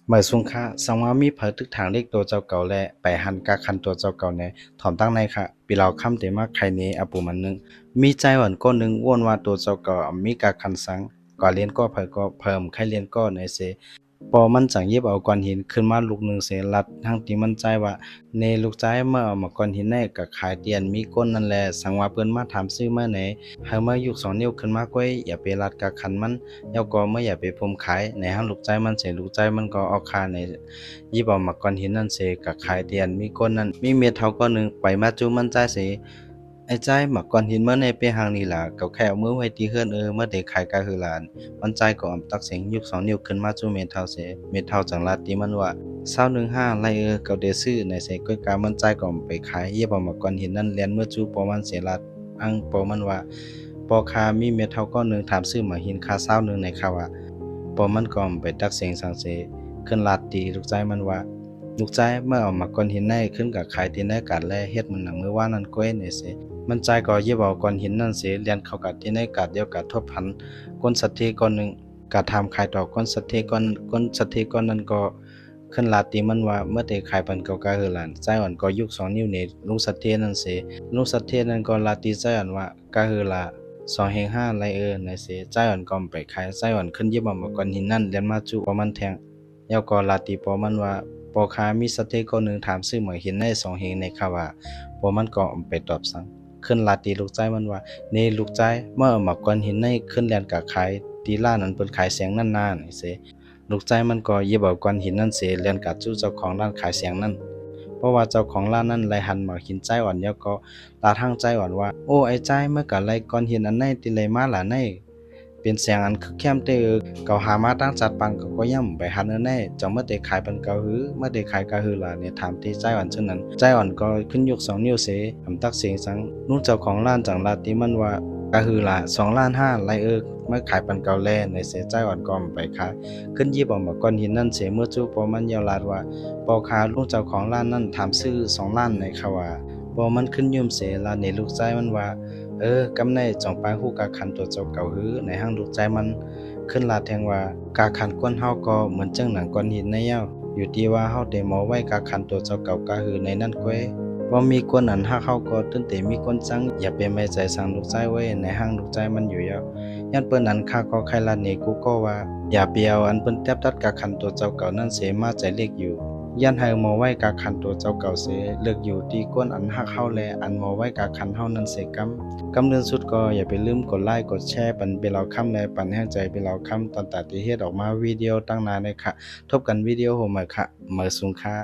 ເໝີສູງຄະ, ສັງວ່າມີໃຜຕຶກຖາງເລກໂຕເຈົ້າເກົ່າ ແລະ ໄປຫັນກາກຂັນຕົວເຈົ້າເກົ່າແດ່ ຖອມຕັ້ງໃນຄະ. ປີເລົ່າຄຳເຕມາໄຂເນອາປູມັນໜຶ່ງ. ມີໃຈອ່ອນກ້ອນໜຶ່ງ ໂອ້ນວ່າໂຕເຈົ້າເກົ່າອຳມີກາກຂັນສັງ, ກວ່າລຽນກໍເຜີກໍເຜີມໄຄລຽນກໍໃນເສ. ປໍມັນຈັ່ງຢິບເອົາກ້ອນຫີນຂຶ້ນມາລູກໜຶ່ງເສ ລັດທັງຕີມັນໃຈວ່າ, ເນລູກຊາຍ, ເມື່ອເອົາໝາກກ້ອນຫີນໃນກາກຂາຍທີ່ອັນມີກົ້ນນັ້ນແລ. ສັງວ່າເພິ່ນມາຖາມຊື້ເມື່ອໃນ, ໃຫ້ເມື່ອຍຸກສອງນິ້ວຂຶ້ນມາກ້ອຍ, ຢ່າໄປລັດກາກຂັນມັນ, ແລ້ວກໍເມື່ອຢ່າໄປພົມຂາຍ. ໃນຫັນລູກຊາຍມັນເສ, ລູກຊາຍມັນກໍເອົາຄາໃນ ຢິບເອົາໝາກກ້ອນຫີນນັ້ນເສ ກາກຂາຍທີ່ອັນມີກົ້ນນັ້ນ. ມີແມ່ເຖົ້າກ້ອນໜຶ່ງໄປມາຈູມັນໃຈເສ, ອ້າຍຊາຍ, ໝາກກ້ອນຫີນເມື່ອໃນເປັນຫຍັງນີ້ລະ? ເຂົາໄຂເອົາເມືອໄວ້ທີ່ເຮືອນເອີ, ເມື່ອໄດ້ຂາຍກະຫືອລະ? ມັນໃຈກໍອຳຕັກເສັງ ຍົກສອງນິ້ວຂຶ້ນມາຈູແມ່ເຖົ້າເສ. ແມ່ເຖົ້າຈັ່ງລາດຕີມັນວ່າ, ຊາວໜຶ່ງຫ້າໄລເອີ, ເຂົາໄດ້ຊື້ໃນເສ. ກ້ອຍກາມັນໃຈກໍອຳໄປຂາຍ, ຢິບເອົາໝາກກ້ອນຫີນນັ້ນແລ່ນເມືອຈູປໍມັນເສ, ລາດ ອັງປໍມັນວ່າ, ປໍຄາ, ມີແມ່ເຖົ້າກ້ອນໜຶ່ງຖາມຊື້ໝາກຫີນຄາຊາວໜຶ່ງໃນຄະວ່າ. ປໍມັນກໍອຳໄປຕັກເສັງສັງເສ, ຂຶ້ນລາດຕີລູກຊາຍມັນວ່າ, ລູກຊາຍ, ເມື່ອເອົາໝາກກ້ອນຫີນໃນຂຶ້ນກາກຂາຍທີ່ໃນກາດແລ ເຮັດເໝືອນຫຍັງມື້ວານນັ້ນກ້ອຍໃນເສ. ມັນໃຈກໍຢິບເອົາກ້ອນຫີນນັ້ນເສ ແລ່ນເຂົ້າກາດທີ່ໃນກາດ, ດຽວກາດທົບພັນກົ້ນສັດເທກ້ອນໜຶ່ງ, ກາດຖາມຂາຍຕໍ່ກົ້ນສັດເທກ້ອນ, ກົ້ນສັດເທກ້ອນນັ້ນກໍ ຂຶ້ນລາດຕີມັນວ່າ, ເມື່ອໄດ້ຂາຍປັນເຂົາກະຫືອລະ? ໃຈອ່ອນກໍຍົກສອງນິ້ວເນລຸງສັດເທນັ້ນເສ. ລຸງສັດເທນັ້ນກໍລາດຕີໃຈອ່ອນວ່າ, ກະຫືອລະ? ສອງແຮງຫ້າໄລເອີ, ໃນເສ. ໃຈອ່ອນກໍອຳໄປຂາຍ, ໃຈອ່ອນຂຶ້ນຢິບເອົາໝາກກ້ອນຫີນນັ້ນແລ່ນມາຈູປອມັນແທງ, ແລ້ວກໍລາດຕີປໍມັນວ່າ, ປໍຄາ, ມີສັດເທກ້ອນໜຶ່ງຖາມຊື້ໝາກຫີນໃນສອງແຮງໃນຄະວ່າ. ປໍມັນກໍອຳໄປຕອບສັງ, ຂຶ້ນລາດຕີລູກຊາຍມັນວ່າ, ເນລູກຊາຍ, ເມື່ອເອົາໝາກກ້ອນຫີນໃນຂຶ້ນແລ່ນກາກຂາຍທີ່ຮ້ານອັນເພິ່ນຂາຍແສງນັ້ນນາ, ໃນເສ. ລູກຊາຍມັນກໍຢິບເອົາກ້ອນຫີນນັ້ນເສ ແລ່ນກາດສູ່ເຈົ້າຂອງຮ້ານຂາຍແສງນັ້ນ. ເພາະວ່າເຈົ້າຂອງຮ້ານນັ້ນໄລ່ຫັນໝາກຫີນໃຈອ່ອນ ແລ້ວກໍລາດທັງໃຈອ່ອນວ່າ, ໂອ້ ອ້າຍຊາຍ, ເມື່ອກະໄລ່ກ້ອນຫີນອັນໃນທີ່ໄລ່ມາລະໃນ? ເປັນແສງອັນຄຶກແຄ້ມເຕີເອີ, ເຂົາຫາມາຕັ້ງຈັດປານເຂົາກໍຍັງໄປຫັນເອີໃນ. ເຈົ້າເມື່ອໄດ້ຂາຍປັນເຂົາຫື? ເມື່ອໄດ້ຂາຍກະຫືອລະ? ໃນຖາມທີ່ໃຈອ່ອນເຊັ່ນນັ້ນ, ໃຈອ່ອນກໍຂຶ້ນຍົກສອງນິ້ວເສ ອຳຕັກເສັງສັງ. ລຸງເຈົ້າຂອງຮ້ານຈັ່ງລາດຕີມັນວ່າ, ກະຫືອລະ? ສອງລ້ານຫ້າໄລເອີ, ເມື່ອຂາຍປັນເຂົາແລ, ໃນເສ. ໃຈອ່ອນກໍອຳໄປຂາຍ, ຂຶ້ນຢິບເອົາໝາກກ້ອນຫີນນັ້ນເສ ເມືອຈູປໍມັນ ແລ້ວລາດວ່າ, ປໍຄາ, ລຸງເຈົ້າຂອງຮ້ານນັ້ນຖາມຊື້ສອງລ້ານໃນຄະວ່າ. ປໍມັນຂຶ້ນຍົມເສ ລາດໃນລູກຊາຍມັນວ່າ, ເອີ, ກຳໃນ ເຈົ້າປາງຮູ້ກາກຂັນຕົວເຈົ້າເກົ່າຫື? ໃນຫາງລູກຊາຍມັນ ຂຶ້ນລາດແທງວ່າ, ກາກຂັນຄົນເຮົາກໍເໝືອນຈັ່ງໜັງກ້ອນຫີນໃນເຍົາ, ຢູ່ທີ່ວ່າເຮົາໄດ້ໝໍໄວ້ກາກຂັນຕົວເຈົ້າເກົ່າກະຫືອໃນນັ້ນກ້ວຍ. ບໍ່ມີຄົນອັນຮັກເຮົາກໍຕື່ນແຕ່ມີຄົນຊັງ, ຢ່າໄປໄໝ້ໃຈສັງລູກຊາຍເວີຍ, ໃນຫາງລູກຊາຍມັນຢູ່ເຍົາ. ຍ້ອນເປີ້ນນັ້ນ ຂ້າກໍໄຄລາດເນກູກໍວ່າ, ຢ່າໄປເອົາອັນເພິ່ນແຕບຕັດກາກຂັນຕົວເຈົ້າເກົ່ານັ້ນເສ ມາໃຈເລກຢູ່. ຢ້ານໃຫ້ໝໍໄວ້ກາກຂັນຕົວເຈົ້າເກົ່າເສ, ເລີກຢູ່ທີ່ຄົນອັນຮັກເຮົາ ແລະ ອັນໝໍໄວ້ກາກຂັນເຮົານັ້ນເສກຳ. ກ່ອນອື່ນສຸດກໍຢ່າໄປລືມກົດໄລກົດແຊປັນເປເລົ່າຄຳ ແລະ ປັນແຮງໃຈເປເລົ່າຄຳ ຕອນຕາທີ່ເຮັດອອກມາວິດີໂອຕັ້ງໜ້າໃນຄະ. ພົບກັນວິດີໂອໂຮມໃໝ່ຄະ. ເໝີສູງຄະ.